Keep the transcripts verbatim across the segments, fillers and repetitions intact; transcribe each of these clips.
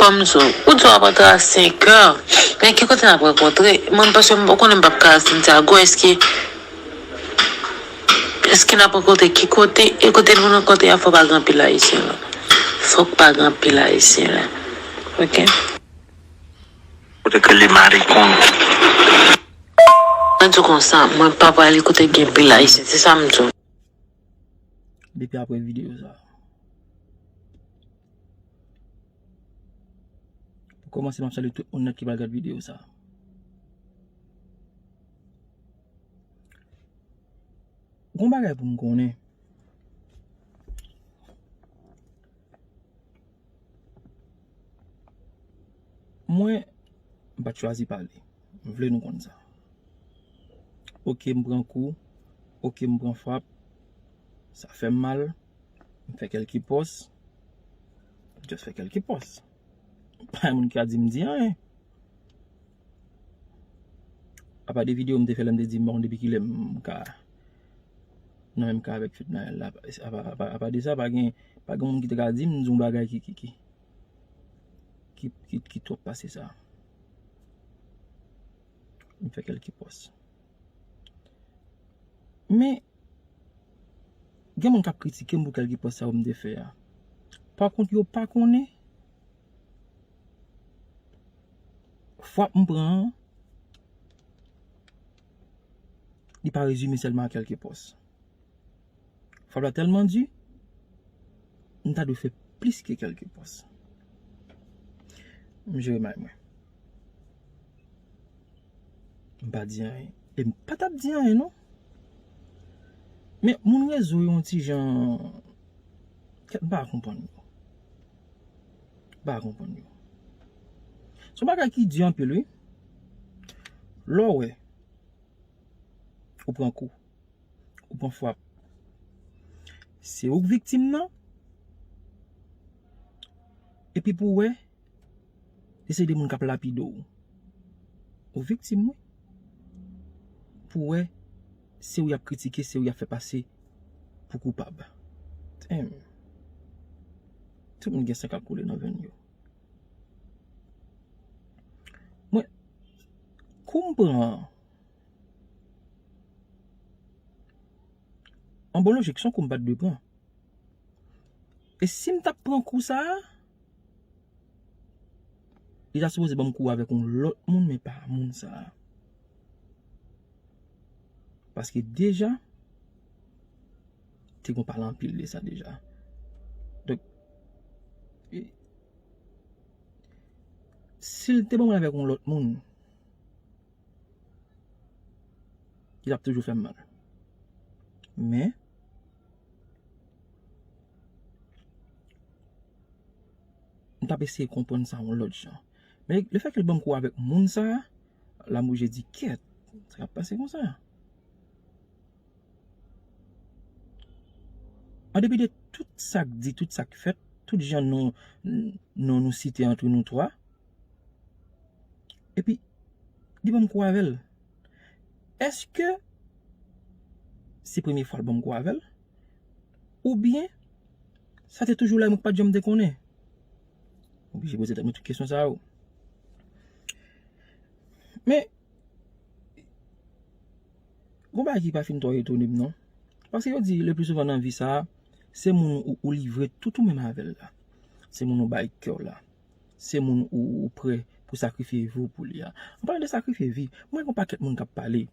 Ban m di w, ou di w ap antre a senk è. Men ki kote n ap rankontre? Mwen, paske m konnen m p ap ka al Santiago, èske, èske n ap rankontre ki kote? E kote nou rankontre a, fò pa gen anpil Ayisyen la. Fòk pa gen anpil Ayisyen la. Ok? Kote ke li mari konn. Mwen di w konsa, mwen pa prale kote gen anpil Ayisyen, se sa m di w. Depi apre videyo sa. Pou kòmanse, m ap salye tout moun nèt ki pral gad videyo sa. Gon bagay pou m konnen. Mwen, m pa t chwazi pale. M vle nou konn sa. Oke, m pran kou. Oke, m pran frap. Sa fè m mal. M fè kèlke pòs. M just fè kèlke pòs. Pa gen moun ki ka di m di anyen. Apa de videyo m te fè lè m te di m pa konn depi kilè m ka nan menm ka avèk Fednaelle la. Apa, apa, apa de sa, pa gen, pa gen moun ki te ka di m di yon bagay ki, ki, ki, ki, ki, ki twòp pase sa. M fè kèlke pòs. Men, gen moun k ap kritike m pou kèlke pòs sa yo m te fè a. Pa kont, yo pa konnen frap m pran an, li pa rezime sèlman a kèlke pòs. Frap la tèlman di, m ta dwe fè plis ke kèlke pòs. M jere may mwen. M pa di anyen. E m pa t ap di anyen, non. Men moun rezo yo yon ti jan, kèt, m pa konprann yo. M pa konprann yo. Se yon bagay ki di anpil, wi. Lè w wè, ou pran kou, ou pran frap. Se ou k viktim nan. Epi pou w wè, se de moun k ap lapide w. Ou viktim, wi. Pou w wè, se ou y ap kritike, se ou y ap fè pase pou koupab. Damn. Tout moun gen san k ap koule nan venn yo. Mwen, kou m pran an, an bon lojik, se yon kou m pa t dwe pran. E si m t ap pran kou sa a, li ta sipoze ban m kou avèk yon lòt moun, men pa moun sa a. Paske deja, te gon pale anpil de sa deja. Donk, e, si l te ban mwen avèk yon lòt moun, li t ap toujou fè m mal. Men, m t ap eseye konprann sa yon lòt jan. Men lefètke l ban m kou avèk moun sa a, la m oblije di, kèt, sa k ap pase konsa? An depi de tout sa k di, tout sa k fèt, tout jan non, non nou site antre nou twa, epi li ban m kou avè l. Èske se premye fwa l ban m kou avè l? Oubyen, sa te toujou la, mwen k pa t janm te konnen? Oblije poze tèt mwen tout kesyon sa yo. Men, gon bagay ki pa fin twò etone m, non. Paske yo di, le pli souvan nan vi sa a, se moun ou, ou livre tout ou menm avè l la. Se moun ou bay kè w la. Se moun ou, ou prè pou sakrifye vi w pou li a. An palan de sakrifye vi, mwen gen yon pakèt moun k ap pale,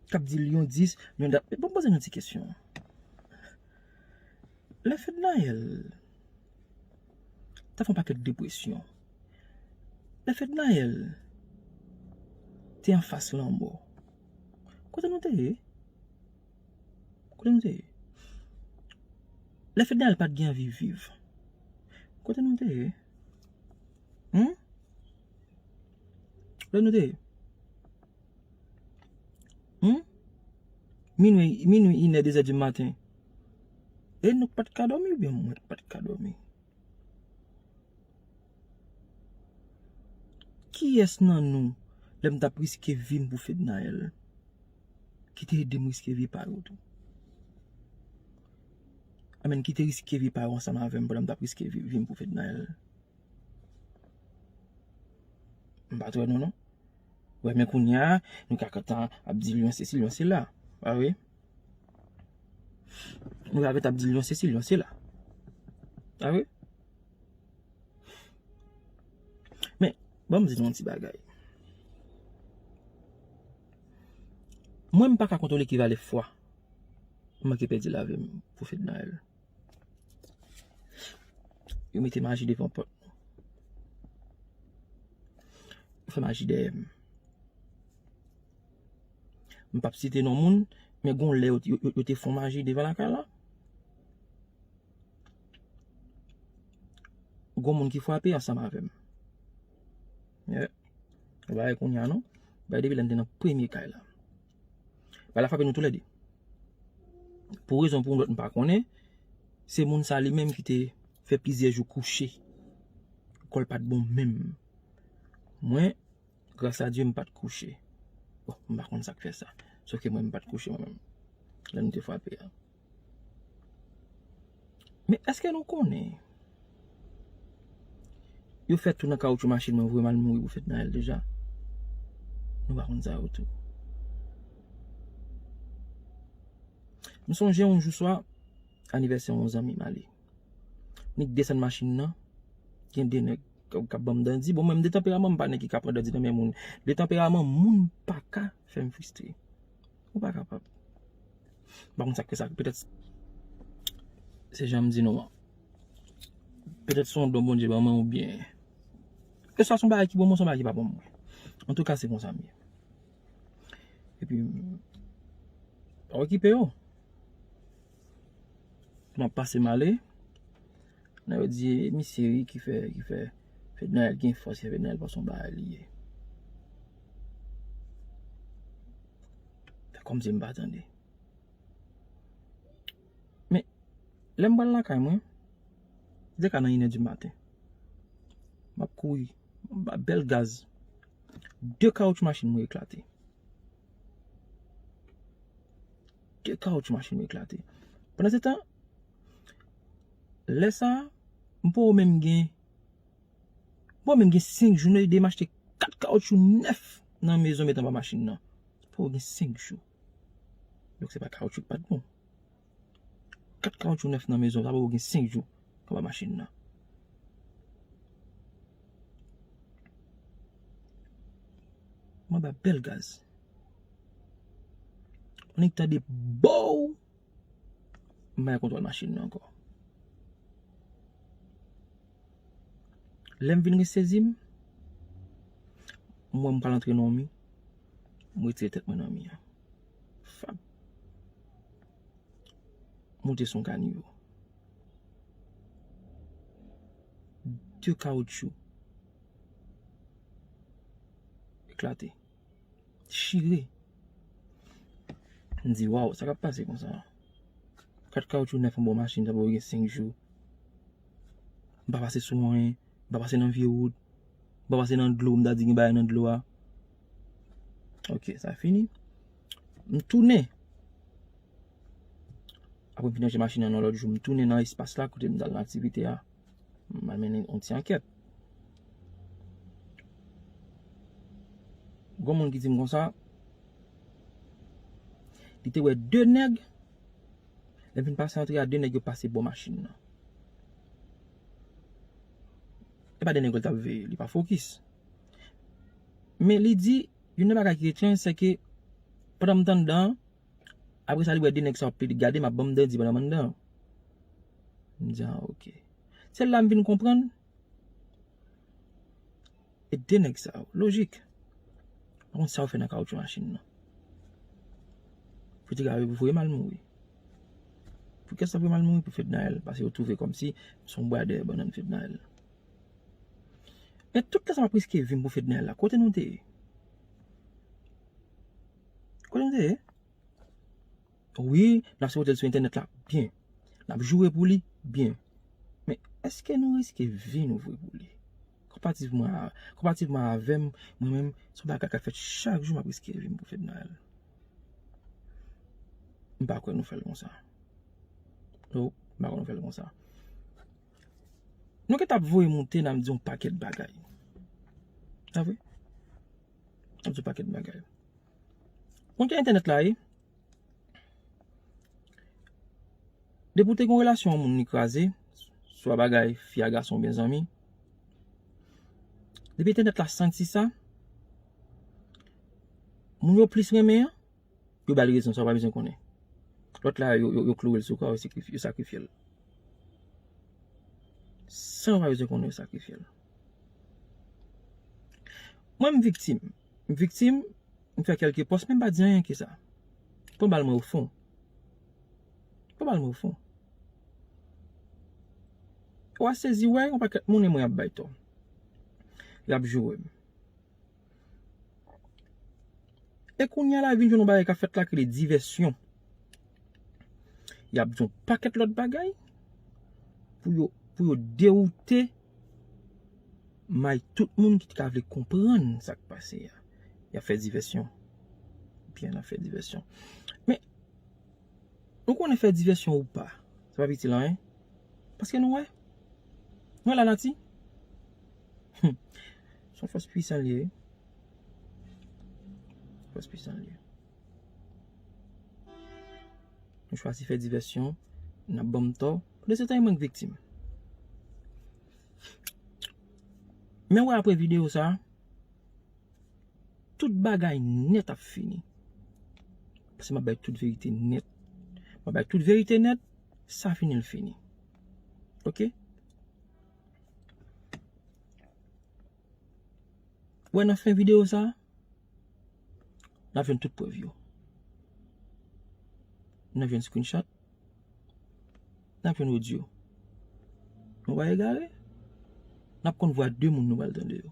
k ap di Lyon dis, Lyon dat. Bon, poze nou ti kesyon. Lè Fednaelle t ap fè yon pakèt depresyon, lè Fednaelle te anfas lanmò, kote nou te ye? Kote nou te ye? Lè Fednaelle pa t gen anvi viv, kote nou te ye? Hmm? Kote nou te ye? Hmm? Minwi, minwi, inè, dezè di maten. E nou k pa t ka dòmi oubyen mwen k pa t ka dòmi? Kiyès nan nou, lè m t ap riske vi m pou Fednaelle, ki te ede m riske vi pa yo tou? Amèn, ki te riske vi pa yo ansanm avè m pandan m t ap riske vi, vi m pou Fednaelle? M pa t wè nou non. Wè, men kounye a, nou ka kontan ap di l yon sesi, l yon sela. Pa vre? Nou ka kontan ap di l yon sesi, l yon sela. Pa vre? Men, ban m di nou yon ti bagay. Mwen, m pa ka kontwole ki valè fwa m manke pèdi lavi m pou Fednaelle. Yo mete maji devan pòt nou. Yo fè maji dèyè m. M p ap site non moun, men gon lè yo, yo, yo, yo te fon maji devan lakay la. Gon moun ki frape ansanm avè m. Yeah. Bagay kounye a non. Bagay depi lè m te nan premye kay la. Bagay la frape nou toulède. Pou rezon pou yon lòt m pa konnen, se moun sa li menm ki te fè plizyè jou kouche. Kò l pa t bon menm. Mwen, gras a Dye, m pa t kouche. Bon, m pa konn sa k fè sa. Sòf ke mwen, m pa t kouche mwen menm. Lè nou te frape a. Men èske nou konnen yo fè tou nan kawotchou machin mwen voye m al mouri pou Fednaelle deja? Nou pa konn sa yo tou. M sonje yon jou swa, anivèsè yon zanmi m ale. Nik desann machin nan, gen de nèg k ap, k ap ban m dandi. Bon, mwen, m de tanperaman, m pa nèg ki ka pran dandi nan men moun. De tanperaman, moun pa ka fè m fristre. Ou pa kapab. M pa konn sa k fè sa. Petèt se jan m di nou an. Petèt se yon don Bondye ban mwen oubyen. Ke sa se yon bagay ki bon mwen, se yon bagay ki pa bon mwen. Antouka, se konsa m ye. Epi, pa okipe yo. M ap pase m ale. Nan yo di, e misye wi ki fè, ki fè Fednaelle gen fòs, ki fè Fednaelle panse yon bagay li ye. Fè kòmsi m pa tande. Men, lè m pral lakay mwen, li te ka nan inè di maten. M ap kouri, m ap bèl gaz. De kawotchou machin mwen eklate. De kawotchou machin mwen eklate. Pandan se tan, lè sa a, m poko menm gen, m poko menm gen senk jou, nou ede m achte kat kawotchou nèf nan mezon met anba machin nan. M poko gen senk jou. Donk se pa kawotchou k pa t bon. Kat kawotchou nèf nan mezon, sa poko gen senk jou anba machin nan. M anba bèl gaz. Annik tande bow! M pa gen kontwòl machin nan ankò. Lè m vin resezi m, m wè m pral antre nan yon mi, m retire tèt mwen nan mi an. Fap. Moute sou yon kanivo. De kawotchou eklate. Chire. M di, waw, sa k ap pase konsa? Kat kawotchou nèf anba yon machin, sa poko gen senk jou. M pa pase sou anyen, m pa pase nan vye wout, m pa pase nan dlo, m ta di gen bagay nan dlo a. Ok, sa fini. M tounen. Apre m fin ranje machin nan yon lòt jou, m tounen nan espas la kote m t al nan aktivite a. M al mennen yon ti ankèt. Gon moun ki di m konsa, li te wè de nèg, lè m fin pase antre a, de nèg yo pase bò machin nan. E pa de nèg yo l t ap veye, li pa fokis. Men li di, youn nan bagay ki etranj, se ke pandan m t anndan an, apre sa li wè de nèg sa yo ap plede gade m, ap ban m dandi pandan m anndan an. M di, a, ok. Se la m vin konprann. E de nèg sa yo, lojik. Pa konn sa yo fè nan kawotchou machin nan. Pou te ka voye m al mouri. Pou kiyès sa voye m al mouri? Pou Fednaelle, paske yo twouve kòmsi m se yon bwa dèyè bannann Fednaelle. Men tout tan sa m ap riske vi m pou Fednaelle la, kote nou te ye? Kote nou te ye? Wi, n ap sipote l sou entènèt la, byen. N ap joure pou li, byen. Men èske nou riske vi nou vre pou li? Konparativman a, konparativman avè m, mwen menm, se yon bagay k ap fèt chak jou, m ap riske vi m pou Fednaelle. M pa kwè nou fè l konsa. No, m pa kwè nou fè l konsa. Nou gentan ap voye moute, n ap di yon pakèt bagay. Sa vre? N ap di w pakèt bagay. Konn ki entènèt la ye? Depi w te gen yon relasyon, yon moun li kraze, swa bagay fi a gason oubyen zanmi, depi entènèt la santi sa, moun yo plis renmen an, yo ba l rezon, sa w pa bezwen konnen. Lòt la, yo, yo, yo kloure l sou kwa, yo sakrifye, yo sakrifye l. San w pa bezwen konnen, yo sakrifye l. Mwen, m viktim. M viktim, m fè kèlke pòs, men m pa di anyen ke sa. Pran bal mwen ofon. Pran bal mwen ofon. W a sezi wè, yon pakèt moun e mwen y ap bay tò. Y ap joure m. E kounye a la vin jwenn yon bagay k ap fèt la ki rele divèsyon. Y ap di yon pakèt lòt bagay pou yo, pou yo dewoute may tout moun ki ta vle konprann sa k pase a. Y ap fè divèsyon. Byen, y ap fè divèsyon. Men, nou konnen fè divèsyon ou pa, sa p ap itil anyen. Paske nou wè. Nou wè lanati. Hmm. Se yon fòs pwisan li ye. Fòs pwisan li ye. Nou chwazi fè divèsyon, n ap ban m tò. Pandan se tan, e mwen k viktim. Men wè apre videyo sa, tout bagay nèt ap fini. Paske m ap bay tout verite nèt. M ap bay tout verite nèt, sa fini l fini. Oke? Wè nan fen videyo sa, n ap jwenn tout prèv yo. N ap jwenn screenshot. N ap jwenn odyo. Nou pa egare. N ap konn vwa de moun nou pral tande yo.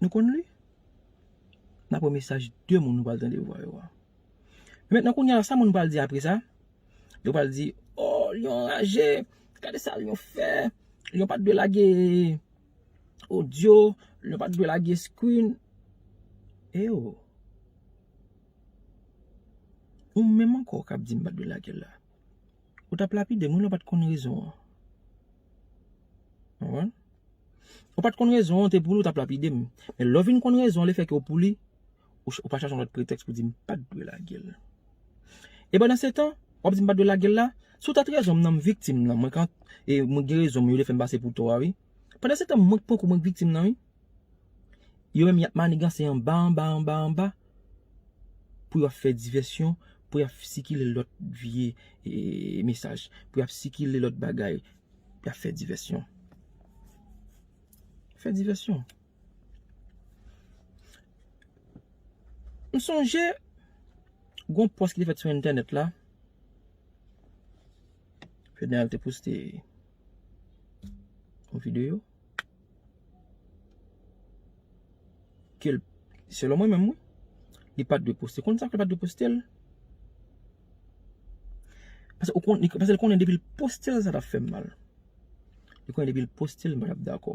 Nou konn li. N ap wè mesaj de moun nou pral tande vwa yo a. Mentnan kounye a la, sa moun pral di apre sa? Yo pral di, "Oh, li anraje, gade sa li fè, li pa t dwe lage odyo, li pa t dwe lage screen." E yo, ou menm ankò k ap di m pa t dwe lage l la. Ou t ap lapide m wi lè w pa t konn rezon an. Konprann? Ou pa t konn rezon an, te pou li w t ap lapide m. Men lè w vin konn rezon an, lefètke w pou li, ou, ch- ou pa chache yon lòt pretèks pou di m pa t dwe lage l. E pandan se tan, w ap di m pa t dwe lage l la, si w t at rezon m nan, m viktim nan, mwen kan, e mwen gen rezon m, yo te fè m pase pou tò a wi. Pandan se tan, mwen k pran kou, mwen k viktim nan wi. Yo menm y ap maniganse anba, anba, anba, anba, pou y ap fè divèsyon, pou y ap sikile lòt vye, e, mesaj, pou y ap sikile lòt bagay, y ap fè divèsyon. Fè divèsyon. M sonje, gon pòs ki te fèt sou entènèt la, Fednaelle te poste yon videyo ke l, selon mwen menm, wi, li pa t dwe poste. Konn sa k fè l pa t dwe poste l? Paske ou konn, li, paske l konnen depi l poste l, sa t ap fè m mal. Li konnen depi l poste l, m pa t ap dakò.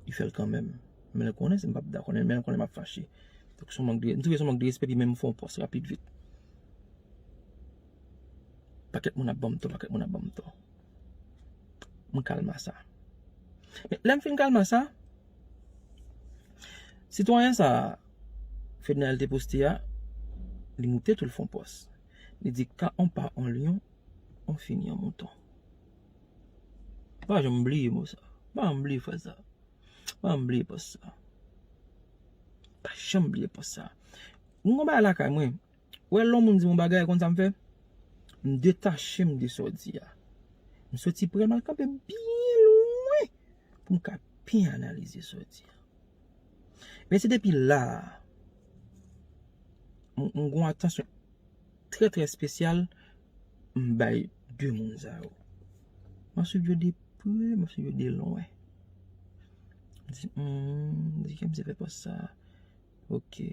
Li fè l kanmenm. Men l konnen si m p ap dakò, men l konnen m ap fache. Donk, se yon mank de, m twouve se yon mank de respè, epi menm m fè yon pòs rapid vit. Pakèt moun ap ban m tò, pakèt moun ap ban m tò. M kalm a sa. Men lè m fin kalm a sa, sitwayen sa, Fednaelle te poste a, li moute tou l fè yon pòs. Li di, "Quand on part en lion, on finit en mouton." Pa janm bliye mo sa. Pa janm bliye fraz sa. Pa janm bliye pòs sa. Pa janm bliye pòs sa. Mwen gon bagay lakay mwen. Wè lè yon moun di m yon bagay, konn sa m fè? M detache m de sa w di a. M soti pre l, m al kanpe byen lwen pou m ka byen analize sa w di a. Men se depi la a, m, m gon atansyon trè, trè espesyal m bay de moun sa yo. M ap swiv yo de pre, m ap swiv yo de lwen. M di, hmm, m di, "Kèm se fè pòs sa?" Oke.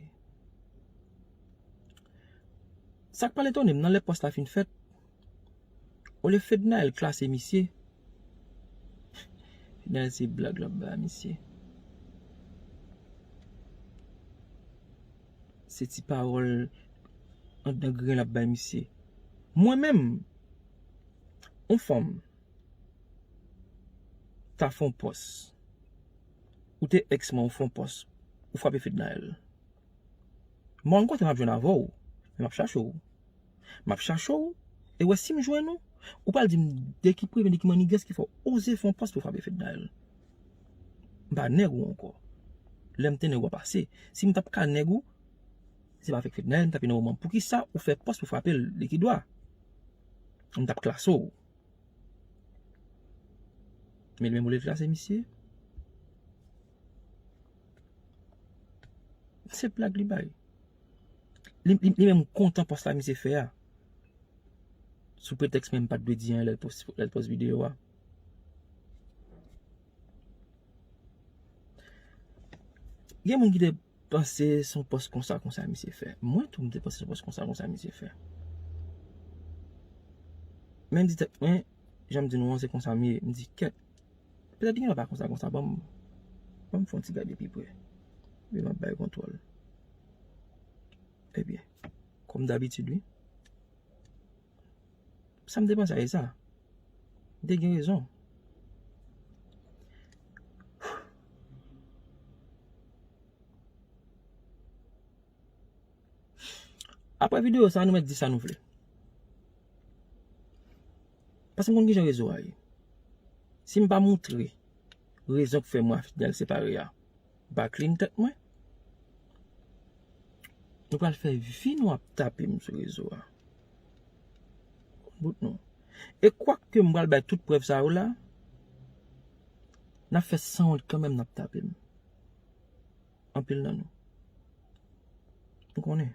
Sa k pral etone m nan, lè pòs la fin fèt, olye Fednaelle klase misye, Fednaelle se blag l ap bay misye. Se ti pawòl anndan grenn l ap bay misye. Mwen menm, yon fanm ta fè yon pòs. Ou te èks mwen, ou fè yon pòs, ou frape Fednaelle. Mwen rankontre m ap jwenn avè w, men m ap chache w. M ap chache w, e wè si m jwenn ou, ou pral di m de ki premye, de ki mannigès ki fè w oze fè yon pòs pou w frape Fednaelle. M pa nèg ou ankò. Lè m te nèg ou a pase. Si m t ap ka nèg ou, se pa avèk Fednaelle m t ap ye nan moman. Poukisa ou fè pòs pou w frape l de ki dwa? M t ap klase w. Men li menm ou le klase misye? Se blag li bay. Li, li, li menm kontan pòs la misye fè a. Sou pretèks mwen m pa t dwe di anyen lè l pòs, lè l pòs videyo a. Gen moun ki te panse se yon pòs konsa, konsa misye fè. Mwen tou, m te panse se yon pòs konsa, konsa misye fè. Men m di tèt mwen, jan m di nou an, se konsa m ye. M di, kèt, petèt li gen dwa pa konsa, konsa. Ban m, ban m fè yon ti gade pi pre. Epi m ap bay kontwòl. Ebyen, kòm dabitid, wi. Sa m te panse a, e sa. M te gen rezon. Apre videyo sa, nou mèt di sa nou vle. Paske m konn kijan rezo a ye. Si m pa moutre rezon k fè mwen a Fednaelle separe a, m pa clean tèt mwen. Nou pral fè vi nou ap tape m sou rezo a. Bout nou. E kwak ke m pral bay tout prèv sa yo la, n ap fè sanwont kanmenm, n ap tape m. Anpil nan nou. M konnen.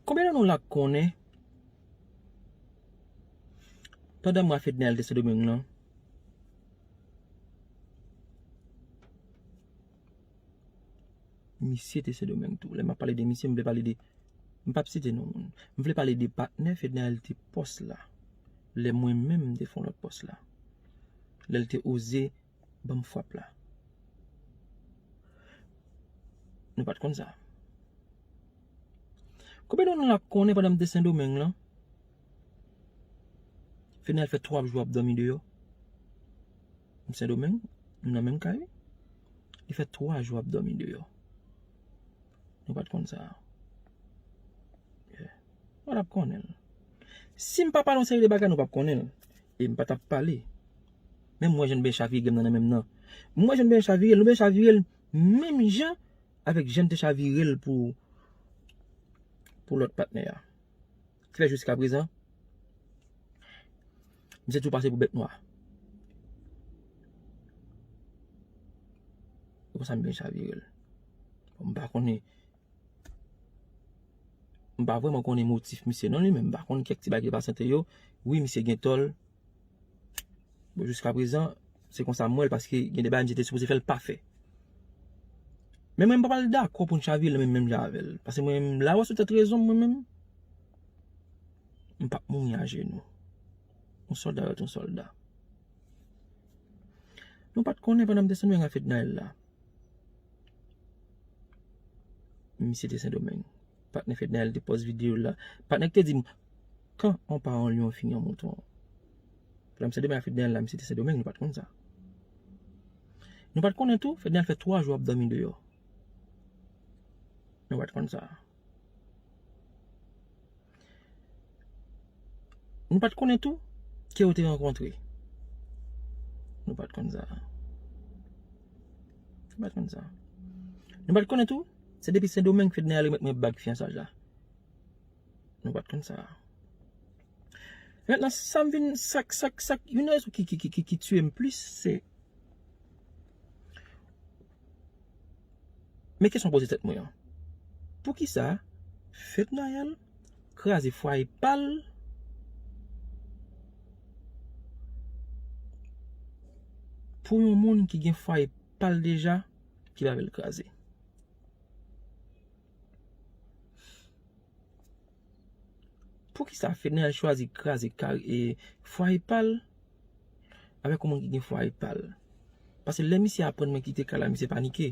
Konbyen nan nou la k konnen pandan mwa Fednaelle te Sendomeng lan, misye te Sendomeng tou. Lè m ap pale de misye, m vle pale de, m p ap site non moun. M vle pale de patnè Fednaelle te pòs la. Lè mwen menm m te fè yon lòt pòs la. Lè l te oze ban m frap la. Nou pa t konn sa. Konbyen nan nou la konnen pandan m te Sendomeng lan, Fednaelle fè twa jou ap dòmi deyò? M Sendomeng, nou nan menm kay wi. Li fè twa jou ap dòmi deyò. Nou pa t konn sa. Yeah. Nou pa t ap konnen l. Si m pa pale yon seri de bagay, nou p ap konnen l. E m pa t ap pale. Men m wè jan l byen chavire grenn nan nan men m nan. M wè jan l byen chavire l, nou byen chavire l menm jan avèk jan l te chavire l pou, pou lòt patnè a. Ki fè jiskaprezan, misye tou pase pou bèt nwa. E konsa m byen chavire l. Bon, m pa konnen, m pa vrèman konnen motif misye non li menm. M pa konn kèk ti bagay ki te pase ant yo. Wi, misye gen tò l. Bon, jiskaprezan, se konsa m wè l, paske gen de bagay misye te sipoze fè, l pa fè. Men mwen, m pa pral dakò pou n chavire l menm, menm jan avè l. Paske mwen, m la wè sou tèt rezon m, mwen menm. M p ap mouri ajenou. Yon sòlda rete yon sòlda. Nou pa t konnen pandan m te Sendomeng a Fednaelle la. Misye te Sendomeng. Patnè Fednaelle te pòs videyo la. Patnè k te di m, quand on part en lion, on finit en mouton. Pandan m Sendomeng a Fednaelle la, misye te Sendomeng, nou pa t konn sa. Nou pa t konnen tou, Fednaelle fè twa jou ap dòmi deyò. Nou pa t konn sa. Nou pa t konnen tou ke yo te rankontre. Nou pa t konn sa. Nou pa t konn sa. Nou pa t konnen tou, se depi Sendomeng Fednaelle remèt mwen bag fiyansaj la. Nou pa t konn sa. Mentnan, sa m vin, sa k, sa k, sa k, youn nan rezon ki, ki, ki, ki, ki tiye m plis, se Men kesyon poze tèt mwen an. Poukisa Fednaelle kraze fwaye pa l pou yon moun ki gen fwaye pa l deja ki pa vle l kraze? Poukisa Fednaelle chwazi kraze kari, e, fwaye pa l avèk yon moun ki gen fwaye pa l? Paske lè misye aprann mwen kite kay la, misye panike.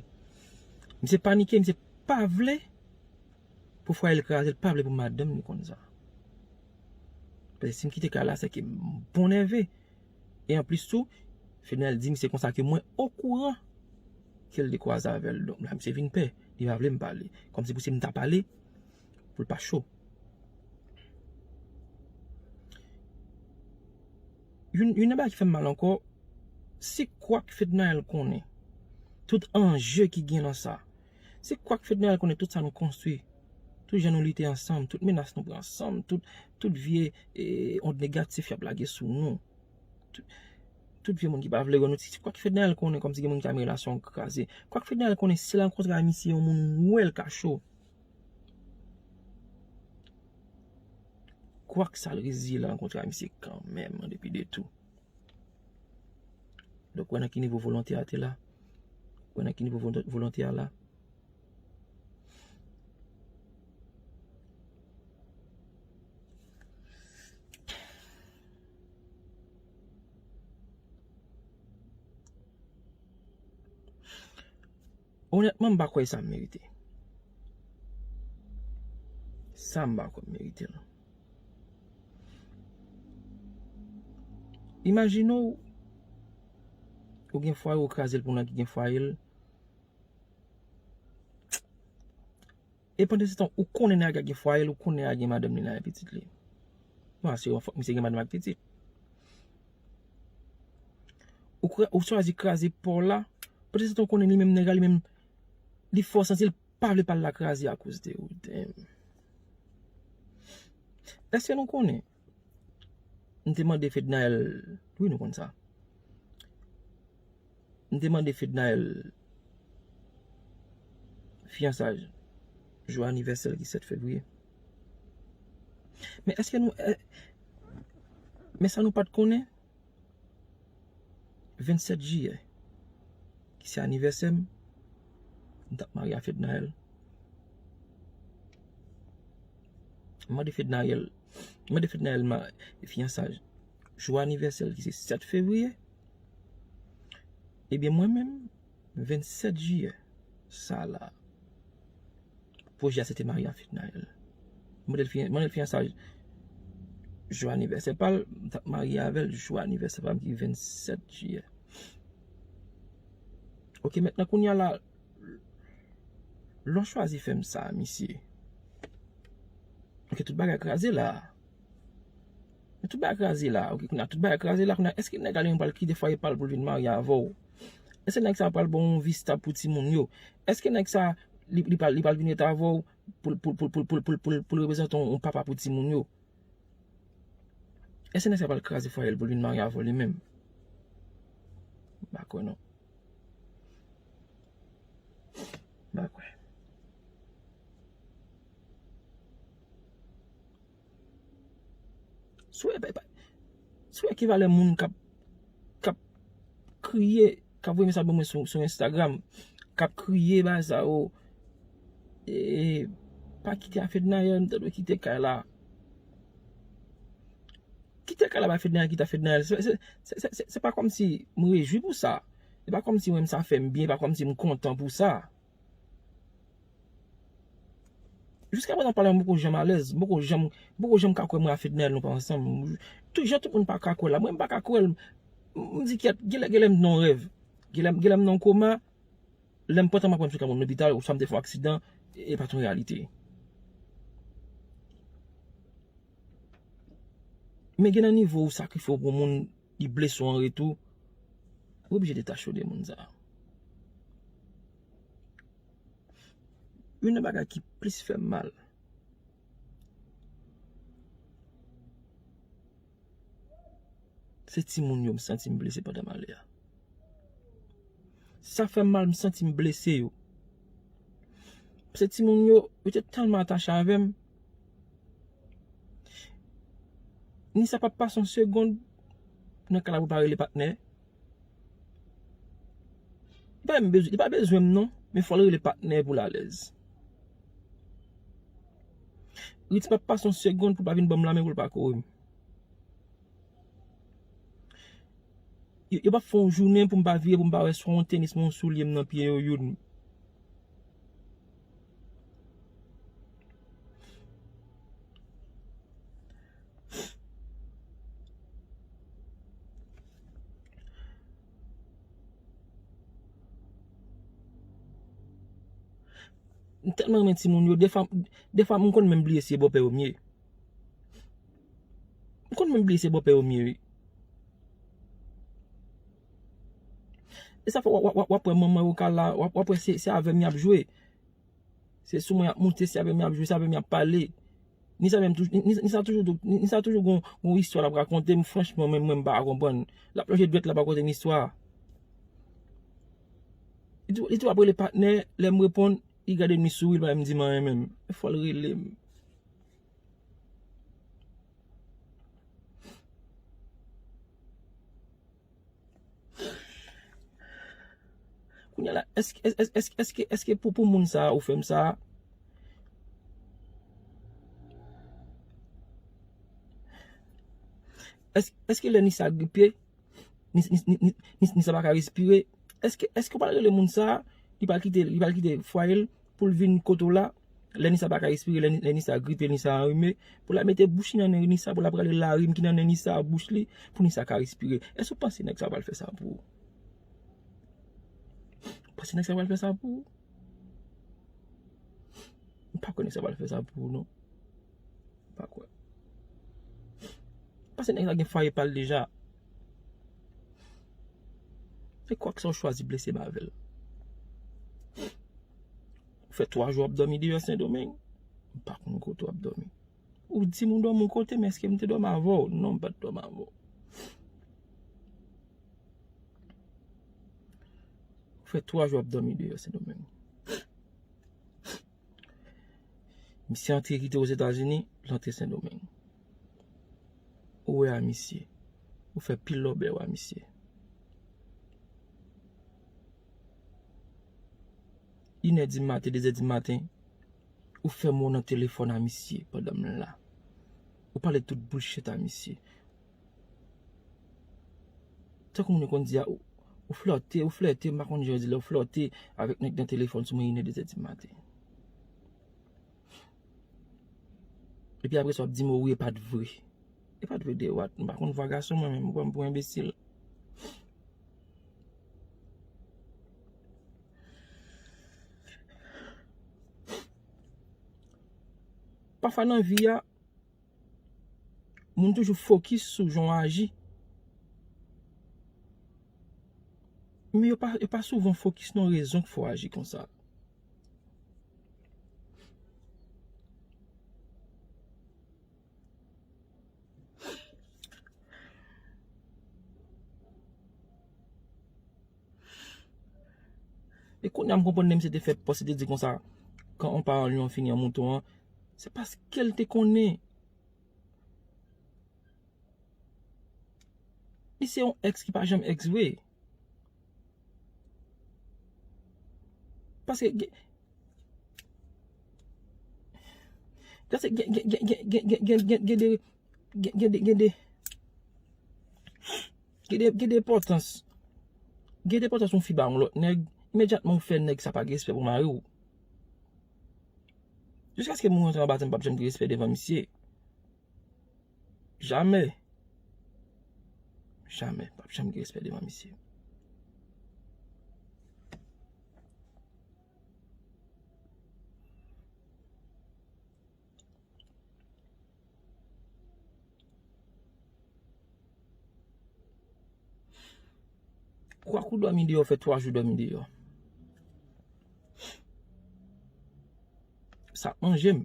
Misye panike, misye pa vle pou fwaye l kraze, l pa vle pou madanm li konn sa. Paske si m kite kay la, se ke m bon nève. E anplis tou, Fednaelle di misye konsa ke mwen okouran ke l te kwaze avè l. Donk la, misye vin pè. Li pa vle m pale. Kòmsi pou si m ta pale, pou l pa cho. Youn, youn nan bagay ki fè m mal ankò, se kwak Fednaelle konnen. Tout anje ki gen nan sa. Se kwak Fednaelle konnen tout sa nou konstwi. Tout jan nou lite ansanm, tout menas nou pran ansanm, tout, tout vye, eh, ond negatif y ap lage sou nou. Tout, tout vye moun ki pa vle wè nou, se kwak Fednaelle konnen kòmsi gen moun ki ta renmen relasyon an kraze. Kwak Fednaelle konnen si l rankontre a misye yon moun wè l ka cho. Kwak sa l reziye l rankontre a misye kanmenm, an depi de tou. Donk, wè nan ki nivo volonte a te la. Wè nan ki nivo volon- volonte a la. Onètman, m pa kwè sa m merite. Sa m pa kwè m merite l. Imajine w, ou gen fwaye, ou kraze l pou nèg ki gen fwaye l. E pandan se tan, ou konnen nèg la gen fwaye l, ou konnen nèg la gen madanm li la, gen pitit li. Bon, se yon fòk misye gen madanm ak pitit. Ou, kra- ou chwazi kraze pa w la, pandan se tan, ou konnen li menm nèg la, li menm, li fè w santi l pa vle pa l la kraze akoz de ou. Damn. Èske nou konnen? M te mande Fednaelle, wi, nou konn sa. M te mande Fednaelle fiyansaj jou anivèsè l ki sèt fevriye. Men èske nou, è- men sa nou pa t konnen? Vennsèt jiyè, ki se anivèsè m, m t ap marye a Fednaelle. M mande Fednaelle, m mande Fednaelle ma- fiyansaj jou anivèsè l ki se sèt fevriye. Ebyen, mwen menm, vennsèt jiyè, sa la, pwojè a se te marye a Fednaelle. M mande l fiyan- mande l fiyansaj jou anivèsè pa l, m t ap marye avè l jou anivèsè pa m ki vennsèt jiyè. Ok, mentnan kounye a la, lè w chwazi fè m sa, misye. Ok, tout bagay kraze la. Men tout bagay kraze la, ok, kounye a tout bagay kraze la, kounye a, èske nèg la li menm pral kite fwaye pa l pou l vin marye avè w? Èske nèg sa pral ba w yon vi stab pou timoun yo? Èske nèg sa, li, li pral, li pral vin ret avè w pou, pou, pou reprezante yon papa pou timoun yo? Èske nèg sa pral kraze fwaye l pou l vin marye avè w li menm? M pa kwè non. M pa kwè. Si w wè, pa- pa- si w wè ki valè moun k ap, k ap kriye, k ap voye mesaj ban mwen sou, sou Instagram, k ap kriye, bagay sa yo, e, pa kite a Fednaelle, m ta dwe kite kay la. Kite kay la ba Fednaelle, kite a Fednaelle. Se, se, se, se, se, se pa kòmsi m rejwi pou sa. Se pa kòmsi mwen, sa fè m byen, se pa kòmsi m kontan pou sa. Jiska prezan pale m poko janm alèz, m poko janm, m poko janm ka kwè mwen a Fednaelle nou pa ansanm. Tout jan tout moun pa ka kwè la, mwen m pa ka kwè l. M, m di kèt, genlè, genlè m nan yon rèv. Genlè, genlè m nan yon koma, lè m pran tan m aprann sou ka moun lopital, oswa m te fè yon aksidan, e pa t yon reyalite. Men gen nan nivo ou sakrifye w pou moun, li blese w an retou, ou oblije detache w de moun sa. Youn nan bagay ki plis fè m mal, se timoun yo m santi m blese pandan malè a. Sa fè m mal, m santi m blese yo. Paske timoun yo, yo te tèlman atache avè m. Nisa p ap pase yon segonn nan kay la pou l pa rele patnè. Li pa menm bezwen, li pa bezwen m non, men fò l rele patnè pou l alèz. Ritz p ap pase yon segonn pou l pa vin ban m lanmen pou l pa kore m. yo, yo p ap fè yon jounen pou m pa vire, pou m pa wè swa yon tenis, yon soulye m nan pye yo youn. M tèlman renmen timoun yo, defwa, defwa m konn menm bliye si e bòpè yo m ye. M konn menm bliye se bòpè yo m ye, wi. E sa fè w ap wè manman yo ka la, w ap wè se, se avè m y ap jwe. Se sou mwen y ap moute, se avè m y ap jwe, se avè m y ap pale. Ni sa menm toujou, ni, ni sa toujou, ni, ni sa toujou gon, gon istwa l ap rakonte m, franchman, mwen, mwen m pa ka konprann. L ap lonje dwèt, l ap rakonte m istwa. Li tou, li tou ap rele patnè, lè m reponn, li gade m, li souri, li pa menm di m anyen menm. Fò l rele m. Kounye a la, èske, èske, èske, èske, èske pou, pou moun sa a ou fè m sa a? Èske, èske lè Nisa gripe, Nis-, Nis-, Nis-, Nis-, Nisa pa ka respire? Èske, èske w pral rele moun sa a, li pral kite, li pral kite fwaye l pou l vin kote w la? Lè Nisa pa ka respire, lè, lè Nisa gripe, Nisa anrime, pou l al mete bouch li nan nen Nisa, pou l al rale larim ki nan nen Nisa, bouch li, pou Nisa ka respire. Èske w panse nèg sa pral fè sa pou ou? Ou panse nèg sa pral fè sa pou ou? M pa kwè nèg sa pral fè sa pou ou, non. M pa kwè. Paske nèg la gen fwaye pa l deja. E kwak sa w chwazi blese m avè l. Ou fè twa jou w ap dòmi deyò Sendomeng. M pa konn kote w ap dòmi. Ou di m ou dòmi yon kote, men èske m te dòmi avè w? Non, m pa t dòmi avè w. Ou fè twa jou w ap dòmi deyò Sendomeng. Misye antre kite Ozetazini, l antre Sendomeng. Ou wè a misye. Ou fè pil lòbèy a misye. Inè di maten, dezè di maten, ou fè mo nan telefòn a misye pandan m la. Ou pale tout bullshit a misye. Tankou moun yo konn di a, ou, ou flòte, ou flète, m pa konn jan yo di lè ou flòte avèk nèg nan telefòn sou mwen inè dezè di maten. Epi apre sa w ap di m, o wi, e pa t vre. E pa t vre de what? M pa konn vwa gason mwen menm, ou pran m pou enbesil. Pafwa nan vi a, moun toujou fokis sou jan w aji. Men yo pa, yo pa souvan fokis nan rezon k fè w aji konsa. E kounye a m konprann lè misye te fè pòs, li te di konsa, quand on parle, on finit en mouton an, se paske l te konnen. Li se yon èks ki pa janm èks vre. Paske gen, paske gen, gen, gen de, gen, gen de, gen de, gen de, gen de enpòtans. Gen de enpòtans yon fi ba yon lòt nèg, imedyatman ou fè nèg sa pa gen respè pou mari w. Jiskaske moun rantre anba tè m p ap janm gen respè devan misye. Jamè. Jamè. P ap janm gen respè devan misye. Kwa kou dòmi deyò, fè twa jou dòmi deyò. Sa ap manje m.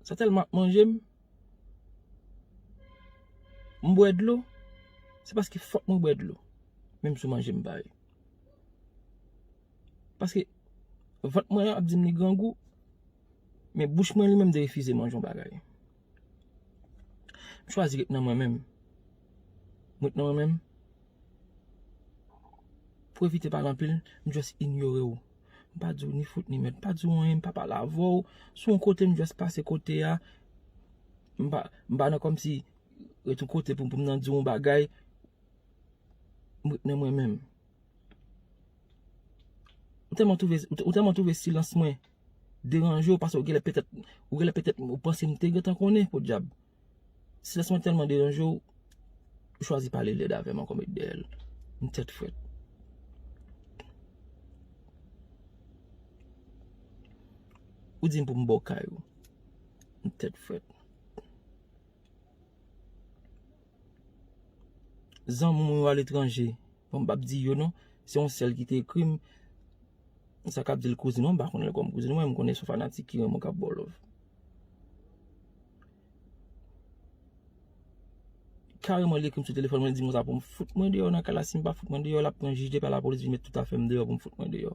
Sa tèlman ap manje m. M bwè dlo. Se paske fòk mwen bwè dlo. Menm si w manje m pa ye. Paske vant mwen an ap di m li grangou, men bouch mwen li menm te refize manje yon bagay. M chwazi ret nan mwen menm. M ret nan mwen menm. Pou evite pale anpil, m just inyore w. M pa di w ni fout ni mèd, m pa di w anyen, m pa pale avè w. Si w yon kote, m just pase kote a. M pa, m pa nan kòmsi ret yon kote pou, pou m nan di yon bagay. M ret nan mwen menm. Ou tèlman twouve, ou tèlman twouve silans mwen deranje w, paske ou genlè petèt, ou genlè petèt, ou panse m te gentan konnen, podyab. Silans mwen tèlman deranje w, ou chwazi pale lèd avè m ankò, met dèyè l. M tèt frèt. Ou di m pou m ba w kay ou. M tèt frèt. Zanmi mwen yo aletranje. Bon, m p ap di yo non. Se yon sèl ki te ekri m. Sa k ap di l kouzin mwen, m pa konnen l kòm kouzin mwen, m konnen se yon fanatik ki renmen w k ap ba w love. Kareman, li ekri m sou telefòn mwen, li di m konsa pou m fout mwen deyò nan kay la. Si m pa fout mwen deyò, l ap pran jij depi a lapolis vin met tout afè m deyò pou m fout mwen deyò.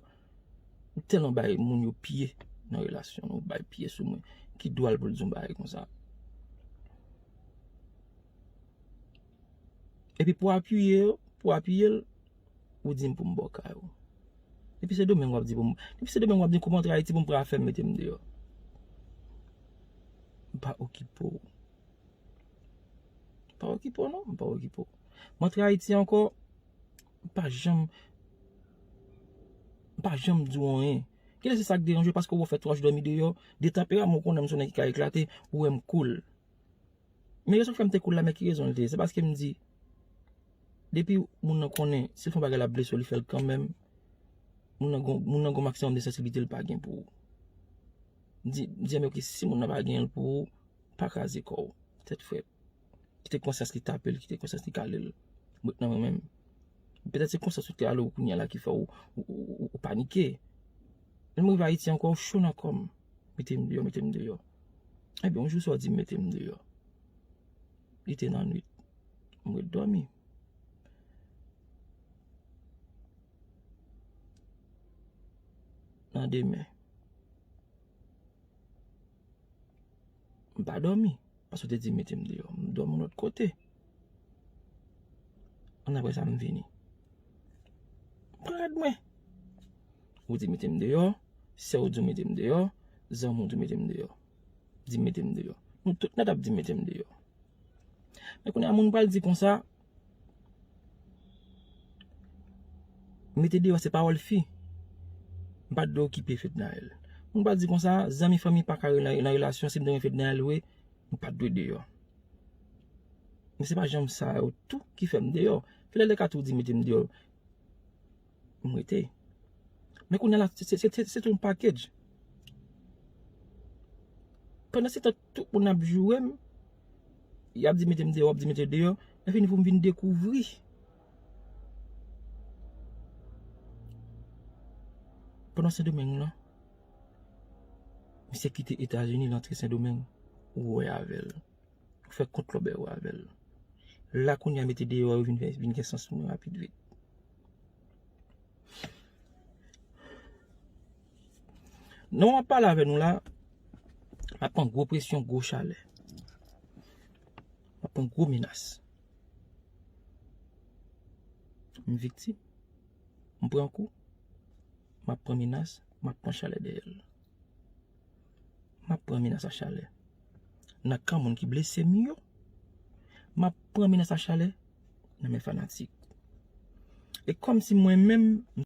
Ou tèlman bay moun yo pye nan relasyon nou, bay pye sou mwen. Ki dwa l pou l di yon bagay konsa? Epi pou apiye, pou apiye l, ou di m pou m ba w kay ou. Depi Sendomeng w ap di pou m, depi Sendomeng w ap di pou m antre Ayiti pou m pran afè m mete m deyò. M pa okipe w. M pa okipe w non, m pa okipe w. M antre Ayiti ankò, m pa janm, m pa janm di w anyen. Genlè se sa k deranje w paske w fè twa jou dòmi deyò, de tanperaman w konnen m se yon nèg ki ka eklate, ou wè m cool. Men rezon k fè m te cool la, men ki rezon l te ye? Se paske m di, depi moun nan konnen, si l fè yon bagay l ap blese w, li fè l kanmenm. Moun nan gon, moun nan gon maksimòm de sansiblite l pa gen pou ou. M di, m di, men oke, si moun nan pa gen l pou ou, pa kraze kò w. Tèt frèt. Kite konsyans li tape l, kite konsyans li kale l. M ret nan mwen menm. Petèt se konsyans ou te ale w kounye a la ki fè w, ou, ou, ou, ou panike. Lè m rive Ayiti ankò, w cho nan kò m. Mete m deyò, mete m deyò. Ebyen, yon jou sa w di m mete m deyò. Li te nan nwit. M ret dòmi. Nan demen. M pa dòmi. Paske w te di mete m deyò. M dòmi yon lòt kote. Ann apre sa, m vini. M pran rad mwen. Ou di mete m deyò. Sè w di w mete m deyò. Zanmi w di w mete m deyò. Di mete m deyò. Nou tout nèt ap di mete m deyò. Men kounye a, moun pral di konsa, mete deyò se pawòl fi. M pa t dwe okipe Fednaelle. Moun pral di konsa, zanmi fanmi pa ka re-, nan, nan relasyon, si m te renmen Fednaelle vre, m pa t dwe deyò. Men se pa janm sa yo tou ki fè m deyò. Fednaelle ka tou di mete m deyò. M rete. Men kounye a la, se, se, se, se, se tout yon package. Pandan se tan, tout moun ap joure m, y ap di mete m deyò, y ap di mete deyò. Lè fini pou m vin dekouvri. Pandan Sendomeng lan, misye kite Etazini, l antre Sendomeng, ou wè avè l. Ou fè kont lòbèy ou avè l. La kounye a mete deyò yo vin fè, vin gen sans pou mwen rapid vit. Nan moman m ap pale avè nou la, m ap pran gwo presyon, gwo chalè. M ap pran gwo menas. M viktim. M pran kou. M ap pran menas. M ap pran chalè dèyè l. M ap pran menas a chalè nan kan moun ki blese m yo. M ap pran menas a chalè nan men fanatik. E kòmsi mwen menm, m